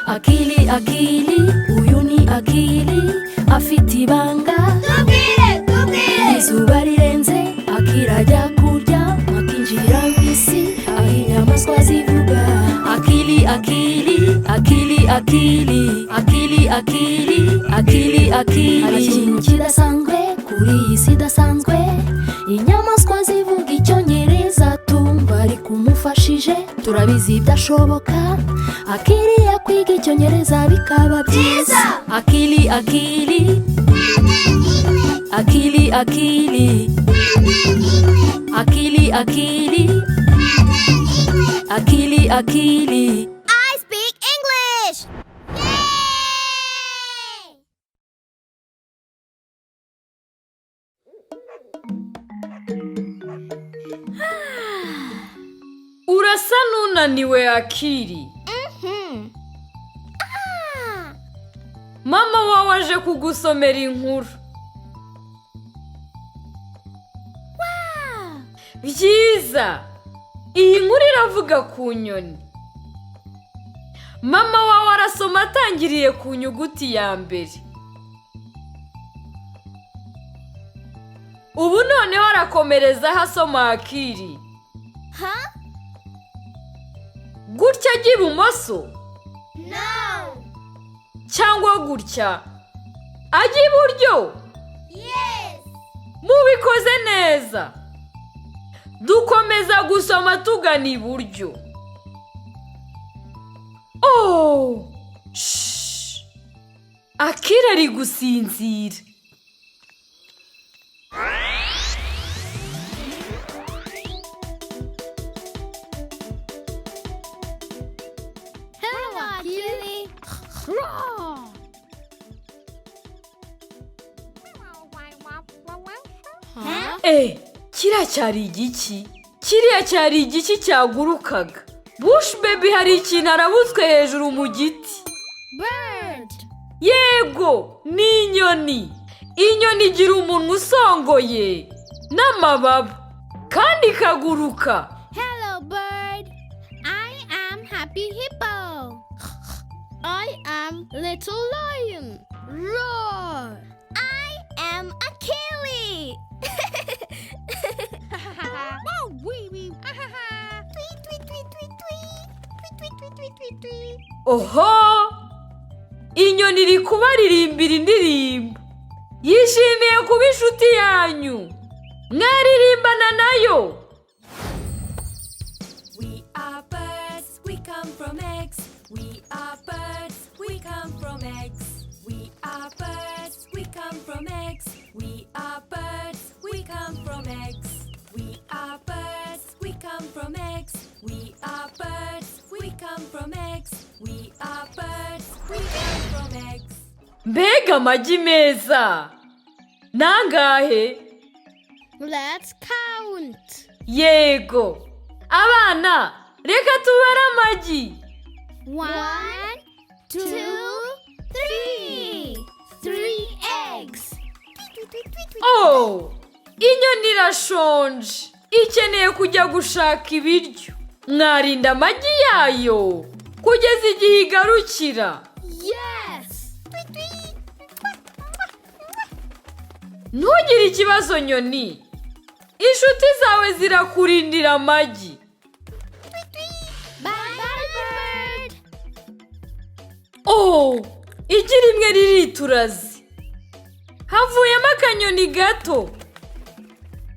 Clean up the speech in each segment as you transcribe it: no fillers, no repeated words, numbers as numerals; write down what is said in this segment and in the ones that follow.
Akili, Akili, uyu ni Akili, afite ibanga. Tubwire, tubwire. Izuba rirenze, Akili ajya kurya, akinjira mu isi aho inyamaswa zivuga. Akili, Akili, Akili, Akili, Akili, Akili, Akili, Akili. Hari ikintu kidasanzwe kuri iyi si idasanzwe. Inyamaswa zivuga Icyongereza tumva, ariko umufashije turabizi byashoboka. Akili yakwiga Icyongereza bikaba byiza. Akili, Akili, Akili, Akili, Akili, Akili, Akili, Akili. I speak English! Yay! Urasa n'unaniwe, Akiri. Mama wawe aje kugusomera inkuru. Byiza! Iyi nkuru iravuga ku nyoni. Mama wawe arasoma atangiriye ku nyuguti ya mbere. Ubu noneho arakomerezaho asoma, Akiri. Huh? Gutya ajya ibumoso? No! Cyangwa gutya ajya iburyo? Yes! Mubikoze neza. Dukomeza gusoma tugana iburyo. Oh! Shh! Akira ari gusinzira. Hello, Akili! Huh? Eh, kiriya cyari igiki? Kiriya cyari igiki cyagurukaga? Bush Baby hari ikintu arabutswe hejuru mu giti. Bird! Yego, ni inyoni. Inyoni igira umunwa usongoye n'amababa kandi ikaguruka. Hello, bird. I am Happy Hippo. I am Little Lion. Roar! I am Akili. Tweet, tweet, tweet, tweet, tweet. Tweet, tweet, tweet, tweet, tweet, tweet. Oho! Inyoni iri kubaririmbira indirimbo. Yishimiye kuba inshuti yanyu. Mwaririmbana nayo. We are birds, we come from eggs. We are birds, we come from eggs. We are birds, we come from eggs. We are birds, we come from eggs. We are birds, we come from eggs. We are birds, we come from eggs. We are birds, we come from eggs. Mbega amagi meza! Nangahe? Let's count. Yego! Abana, reka tubare amagi. One, two, three. Three eggs. Oh! Inyoni irashonje. Ikeneye kujya gushaka ibiryo. Mwarinda amagi yayo kugeza igihe igarukira. Yes. Ntugire ikibazo, nyoni. Inshuti zawe zirakurindira amagi. Bye bye, bird. Oh! Igi rimwe ririturaze. Havuyemo akanyoni gato.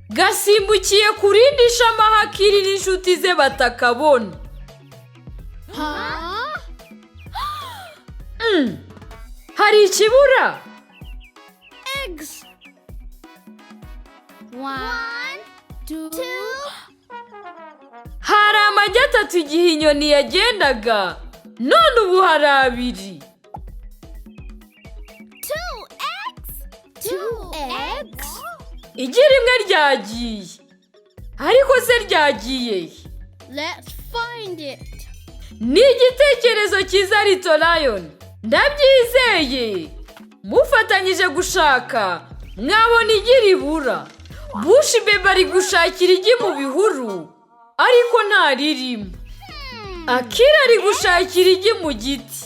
Gasimbukiye ku rindi shami aho Akiri n'inshuti ze batakabona. Huh? Hari ikibura? Eggs. One, two, Hari amagi atatu igihe inyoni yagendaga, none ubu hari abiri. Two eggs. Two eggs. Igi rimwe ryagiye. Ariko se ryagiye he? Let's find it. Ni igitekerezo cyiza, Little Lion. Ndabyizeye. Mufatanyije gushaka, mwabona igi ribura. Bush Baby ari gushakira igi mu bihuru, ariko ntaririmo. Akira ari gushakira igi mu giti.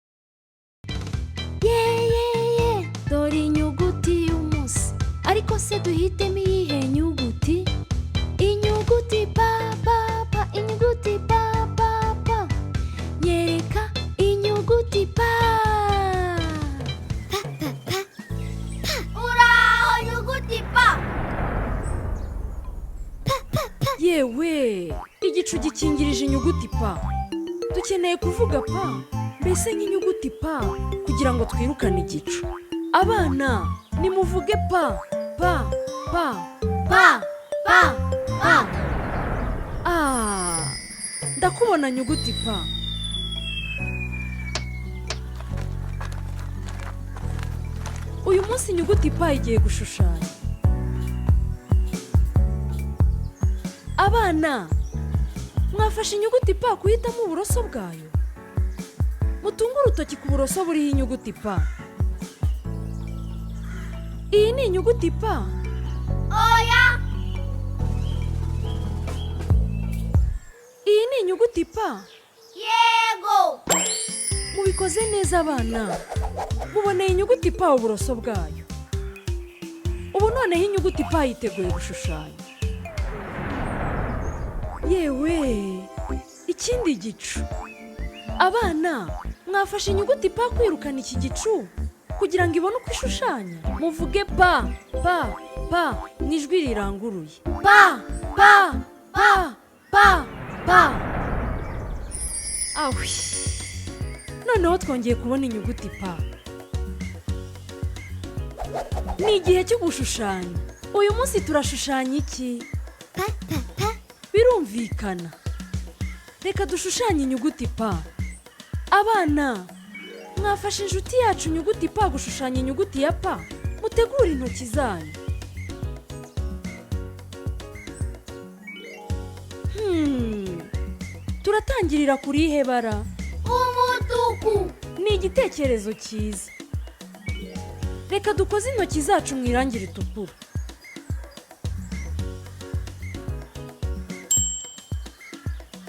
Duhitemo iyihe nyuguti? Inyuguti pa pa pa, inyuguti pa pa pa. Nyereka inyuguti pa. Pa pa pa pa. Uraho nyuguti pa. Pa pa pa. Yewe, igicu gikingirije inyuguti pa. Dukeneye kuvuga pa, mbese nk'inyuguti pa, kugira ngo twirukane igicu. Abana, nimuvuge pa pa pa Pa pa pa. Ah, ndakubona nyuguti pa. Uyu munsi inyuguti pa igiye gushushanya. Abana, mwafashe inyuguti pa guhitamo uburoso bwayo? Mutunge urutoki ku buroso buriho inyuguti pa. Iyi ni inyuguti pa? Oya. Iyi ni inyuguti pa? Yego. Mubikoze neza abana. Muboneye inyuguti pa uburoso bwayo. Ubu noneho inyuguti pa yiteguye gushushanya. Yewe, ikindi gicu. Abana, mwafashe inyuguti pa kwirukana iki gicu kugira ngo ibone uko ishushanya? Muvuge pa pa pa mu ijwi riranguruye. Pa pa pa pa pa. Awi, noneho twongeye kubona inyuguti pa. Ni igihe cyo gushushanya. Uyu munsi turashushanya iki? Pa pa pa. Birumvikana. Reka dushushanye inyuguti pa. Abana, mwafashe inshuti yacu inyuguti pa gushushanya inyuguti ya pa? Mutegure intoki zanyu. Turatangirira kuri ihe bara? Umutuku. Ni igitekerezo cyiza. Reka dukoze intoki zacu mu irangi ritukura.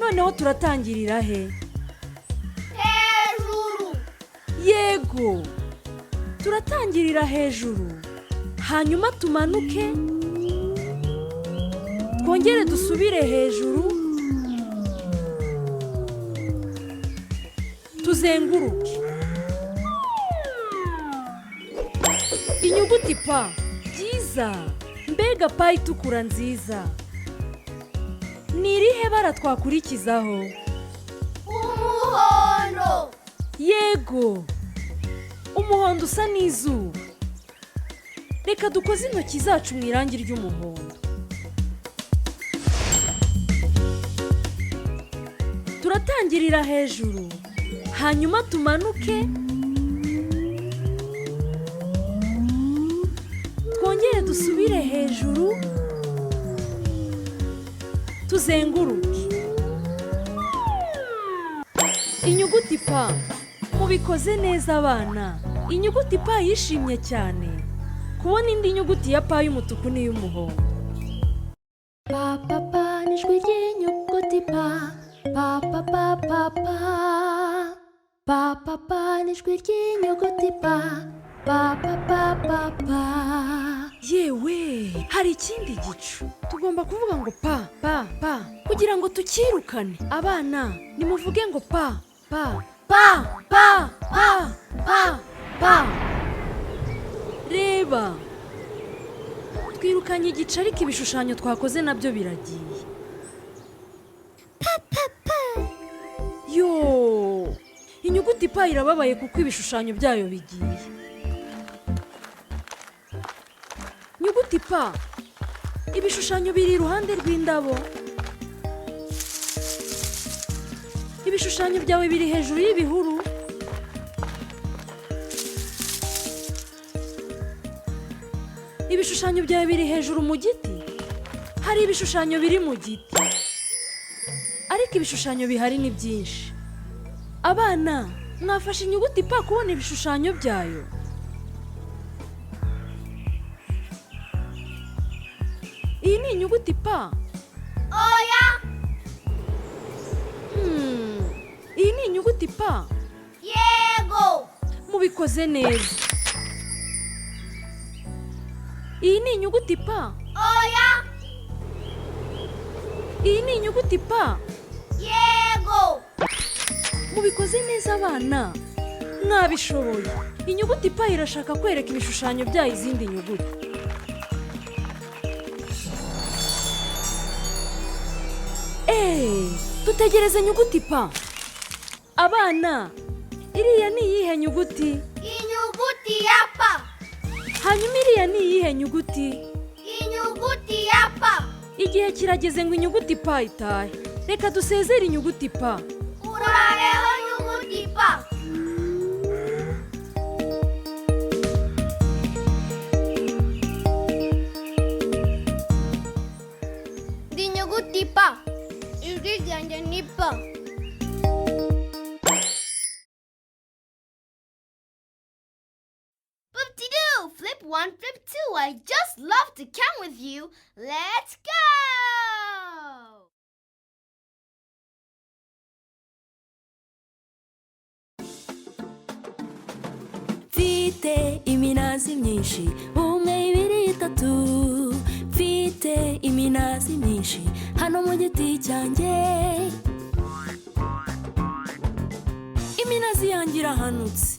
Noneho turatangirira he? Hejuru. Yego, turatangirira hejuru, hanyuma tumanuke, twongere dusubire hejuru, tuzenguruke. Inyuguti pa, byiza. Mbega pa itukura nziza. Ni irihe bara twakurikizaho? Umuhondo. Yego, umuhondo usa n'izuba. Reka dukoze intoki zacu mu irangi ry'umuhondo. Turatangirira hejuru, hanyuma tumanuke, twongere dusubire hejuru, tuzenguruke. Inyuguti pa. Mubikoze neza abana. Inyuguti pa yishimye cyane kubona indi nyuguti ya pa y'umutuku n'iy'umuhondo. Pa pa pa n'ijwi ry'inyuguti pa. Pa pa pa pa pa. Pa pa pa n'ijwi ry'inyuguti pa. Pa pa pa pa pa. Yewe, hari ikindi gicu. Tugomba kuvuga ngo pa pa pa kugira ngo tukirukane. Abana, nimuvuge ngo pa pa pa pa pa pa pa. Reba, twirukanye igicu ariko ibishushanyo twakoze nabyo biragiye. Pa pa pa. Yo, inyuguti pa irababaye kuko ibishushanyo byayo bigiye. Inyuguti pa, ibishushanyo biri iruhande rw'indabo. Ibishushanyo byawe biri hejuru y'ibihuru. Ibishushanyo byawe biri hejuru mu giti. Hari ibishushanyo biri mu giti, ariko ibishushanyo bihari ni byinshi. Abana, mwafashe inyuguti pa kubona ibishushanyo byayo? Iyi ni inyuguti pa? Oya. Iyi ni inyuguti pa? Yego. Mubikoze neza. Iyi ni inyuguti P. Oya. Iyi ni inyuguti P. Yego. Mubikoze neza abana, mwabishoboye. Inyuguti P irashaka kwereka ibishushanyo byayo izindi nyuguti. Dutegereze inyuguti P. Abana, iriya ni iyihe nyuguti? Inyuguti ya P. Hanyuma iriya ni iyihe nyuguti? Inyuguti ya P. Igihe kirageze ngo inyuguti P itahe. Reka dusezere inyuguti P. Urabeho nyuguti P. Ndi inyuguti P. Ijwi ryanjye ni P. Boop-de-doo! Flip one, flip two. I just love to count with you. Let's go! Mfite iminazi myinshi, 1, 2, 3. Mfite iminazi myinshi hano mu giti cyanjye. Iminazi yanjye irahanutse.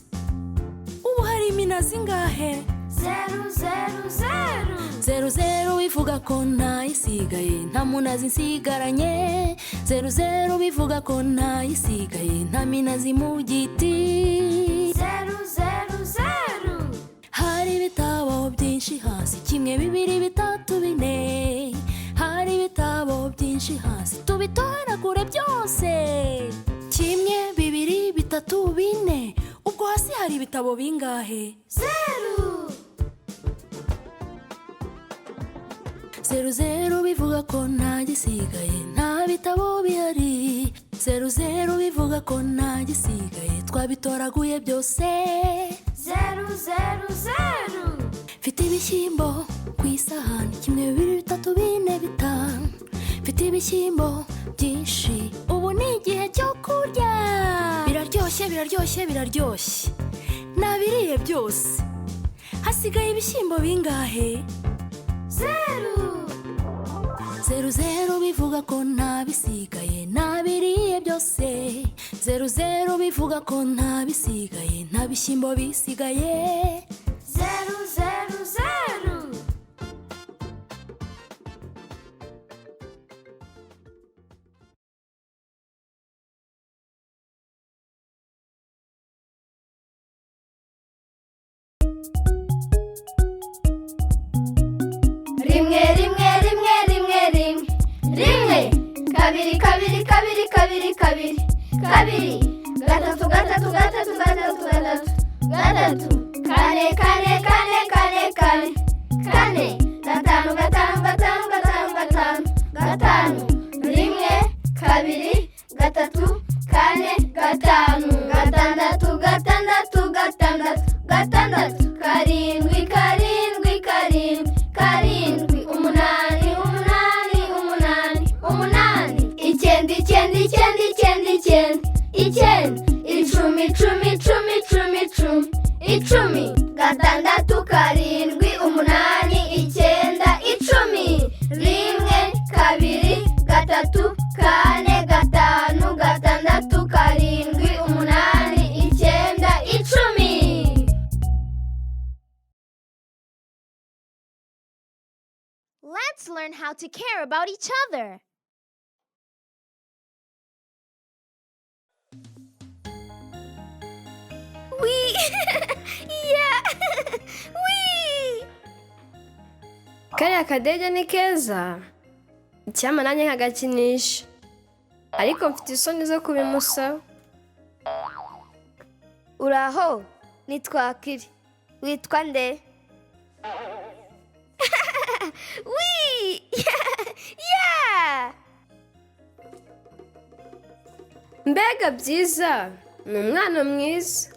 Ubu hari iminazi ingahe? 0, 0, 0. 0, 0 bivuga ko ntayisigaye, nta munazi nsigaranye. 0, 0 bivuga ko ntayisigaye, nta minazi mu giti. 0, 0, 0. Hari ibitabo byinshi hasi, 1, 2, 3, 4. Hari ibitabo byinshi hasi, tubitoragure byose. 1, 2, 3, 4. Ubwo hasi hari ibitabo bingahe? 0. 0, 0 bivuga ko nta gisigaye, nta bitabo bihari. 0, 0 bivuga ko nta gisigaye, twabitoraguye byose. 0, 0, 0. Mfite ibishyimbo ku isahani, 1, 2, 3, 4, 5. Mfite ibishyimbo byinshi, ubu ni igihe cyo kurya. Biraryoshye, biraryoshye, biraryoshye. Nabiriye byose. Hasigaye ibishyimbo bingahe? 0. 0, 0 bivuga ko ntabisigaye, nabiriye byose. 0, 0 bivuga ko ntabisigaye, nta bishyimbo bisigaye. 0, 0, 0. Rimwe, rimwe, rimwe, rimwe, rimwe, rimwe, kabiri, kabiri, kabiri, kabiri, kabiri, kabiri, gatatu, gatatu, gatatu, gatatu, gatatu, gatatu, kane, kane, kane, kane, kane, kane, gatanu, gatanu, gatanu, gatanu, gatanu, gatanu, rimwe, kabiri, gatatu, kane, gatanu, gatandatu, gatandatu, gatandatu, gatandatu, karindwi, karindwi, karindwi, karindwi, umunani, umunani, umunani, umunani, icyenda, icyenda, icyenda, icyenda, icyenda, icyenda, icumi, icumi, icumi, icumi, icumi, icumi, gatandatu, karindwi, umunani, icyenda, icumi, rimwe, kabiri, gatatu, kane, gatanu, gatandatu, karindwi, umunani, icyenda, icumi. Let's learn how to care about each other. We yeah. We Kariya kadege ni keza, icyampa nanjye nkagakinisha, ariko mfite isoni zo kubimusaba. Uraho, nitwa Akiri. Witwa nde? We yeah. Mbega byiza, ni umwana mwiza,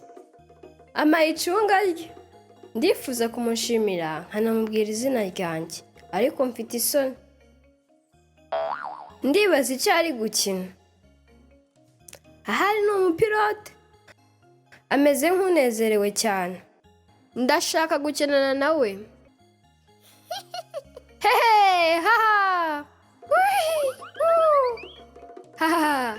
ampaye icunga rye. Ndifuza kumushimira nkanamubwira izina ryanjye, ariko mfite isoni. Ndibaza icyo ari gukina. Ahari ni umupilote, ameze nk'unezerewe cyane. Ndashaka gukinana nawe. Hehe, haha! Wii! Woo! Haha!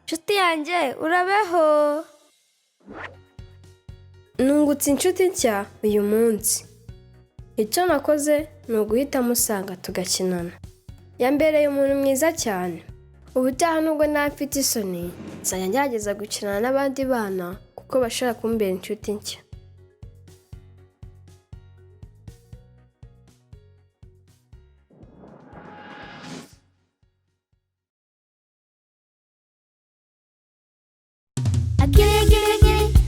Nshuti yanjye, urabeho. Nungutse inshuti nshya uyu munsi. Icyo nakoze ni uguhita musanga tugakinana. Yambereye umuntu mwiza cyane. Ubutaha nubwo naba mfite isoni, nzajya ngerageza gukinana n'abandi bana kuko bashobora kumbera inshuti nshya. Akili, akili,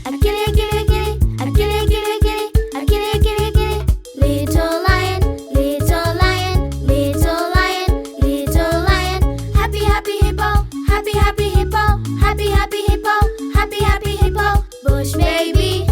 akili, akili, akili, akili, akili, akili, akili, akili, akili. Little lion, little lion, little lion, little lion. Happy, happy hippo, happy, happy hippo, happy, happy hippo, happy, happy hippo. Bush baby,